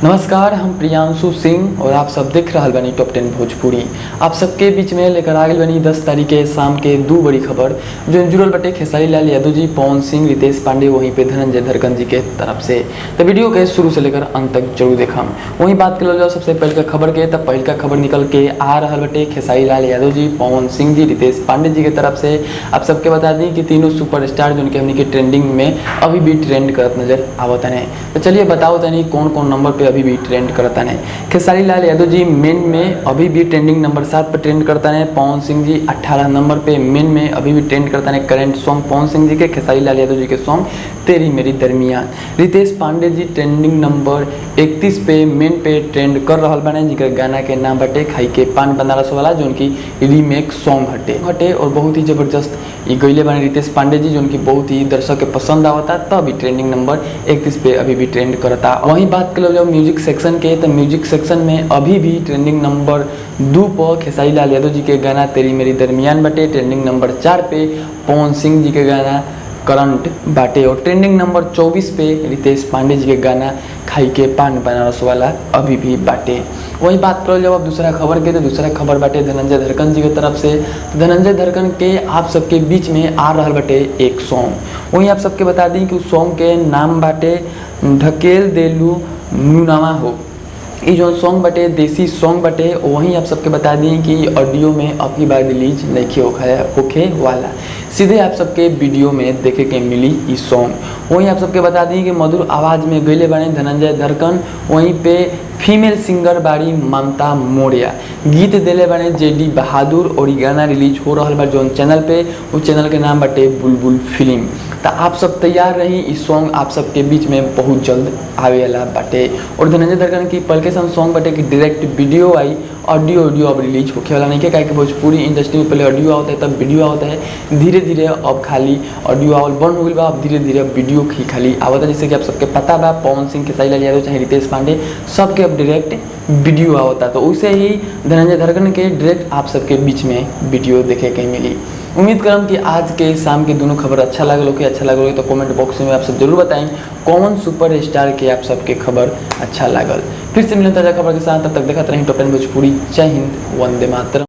नमस्कार, हम प्रियांशु सिंह और आप सब देख रहल बानी टॉप 10 भोजपुरी। आप सबके बीच में लेकर आ गइल बानी 10 तारीख के शाम के दो बड़ी खबर जो जुड़ल बटे खेसारी लाल यादव जी, पवन सिंह, रितेश पांडे, वहीं पे धनंजय धरकन जी के तरफ से। तो वीडियो के शुरू से लेकर अंत तक जरूर देखम। वहीं बात कर जाओ सबसे पहल का खबर के, तब पहल का खबर निकल के आ रहा बटे खेसारी लाल यादव जी, पवन सिंह जी, रितेश पांडे जी के तरफ से। आप सबके बता दी कि तीनों सुपरस्टार जो उनके हमनी के ट्रेंडिंग में अभी भी ट्रेंड करत नजर आवत ने। तो चलिए बताओ तनी कौन कौन नंबर पे अभी भी ट्रेंड करता ने। खेसारी लाल यादव जी मेन में अभी भी ट्रेंडिंग नंबर 7 पर ट्रेंड करता ने। पवन सिंह जी 18 नंबर पे मेन में अभी भी ट्रेंड करता ने। करंट सॉन्ग पवन सिंह जी के, खेसारी लाल यादव जी के सॉन्ग तेरी मेरी दरमियान। रितेश पांडे जी ट्रेंडिंग नंबर 31 पे मेन पे ट्रेंड कर रहा बाने, जिनका गाना के नाम बटे खाई के पान बनारस वाला, जो उनकी रीमेक सॉन्ग हटे हटे और बहुत ही जबरदस्त ये गईले बाने रितेश पांडे जी, जो उनकी बहुत ही दर्शक के पसंद आवता, तब भी ट्रेंडिंग नंबर 31 पे अभी भी ट्रेंड करता। वहीं बात कर लो म्यूजिक सेक्शन के, तो म्यूजिक सेक्शन में अभी भी ट्रेंडिंग नंबर 2 पर खेसारी लाल यादव जी के गाना तेरी मेरी दरमियान बटे। ट्रेंडिंग नंबर 4 पे पवन सिंह जी के गाना करंट बाटे और ट्रेंडिंग नंबर 24 पे रितेश पांडे जी के गाना खाई के पान बनारस वाला अभी भी बाटे। वही बात करो जब अब दूसरा खबर के, तो दूसरा खबर बाटे धनंजय धरकन जी के तरफ से। तो धनंजय धरकन के आप सबके बीच में आ रहा बाटे एक सॉन्ग। वहीं आप सबके बता दी कि उस सॉन्ग के नाम बाटे ढकेल देलू नूनावा हो। ये जो सॉन्ग बटे देसी सॉन्ग बटे। वहीं आप सबके बता दी कि ऑडियो में अब की बार रिलीज नहीं होखे वाला, सीधे आप सबके वीडियो में देखे के मिली ई सॉन्ग। वहीं आप सबके बता दी कि मधुर आवाज़ में गईले बाने धनंजय धरकन। वहीं पे फीमेल सिंगर बाड़ी ममता मौर्य, गीत दिले बाने जे डी बहादुर और गाना रिलीज हो रहा बा जौन चैनल पे, उस चैनल के नाम बाटे बुलबुल फिल्म। तो आप सब तैयार रही, इस सॉन्ग आप सबके बीच में बहुत जल्द आवे वाला बाटे। और धनंजय धरकन की पलके सन सॉन्ग बाटे कि डायरेक्ट वीडियो आई, ऑडियो ऑडियो अब रिलीज होखे वाला नहीं के, काहे कि भोजपुरी इंडस्ट्री में पहले ऑडियो आता है तब वीडियो आता है। धीरे धीरे अब खाली ऑडियो आवल बंद हो गई बा, अब धीरे धीरे अब वीडियो ही खाली आवता। जैसे कि आप सबके पता बा पवन सिंह, खेसारी लाल यादव चाहे रितेश पांडे, सबके अब डायरेक्ट वीडियो आवता। तो उसे ही धनंजय धरकन के डायरेक्ट आप सबके बीच में वीडियो देखे के मिली। उम्मीद करम कि आज के शाम के दोनों खबर अच्छा लागल हो। अच्छा लागल तो कमेंट बॉक्स में आप सब जरूर बताएं कौन सुपर स्टार के आप सबके खबर अच्छा लागल। फिर से मिलें ताज़ा खबर के साथ, तब तक देखते रहें टॉप 10 भोजपुरी। जय हिंद, वंदे मातरम।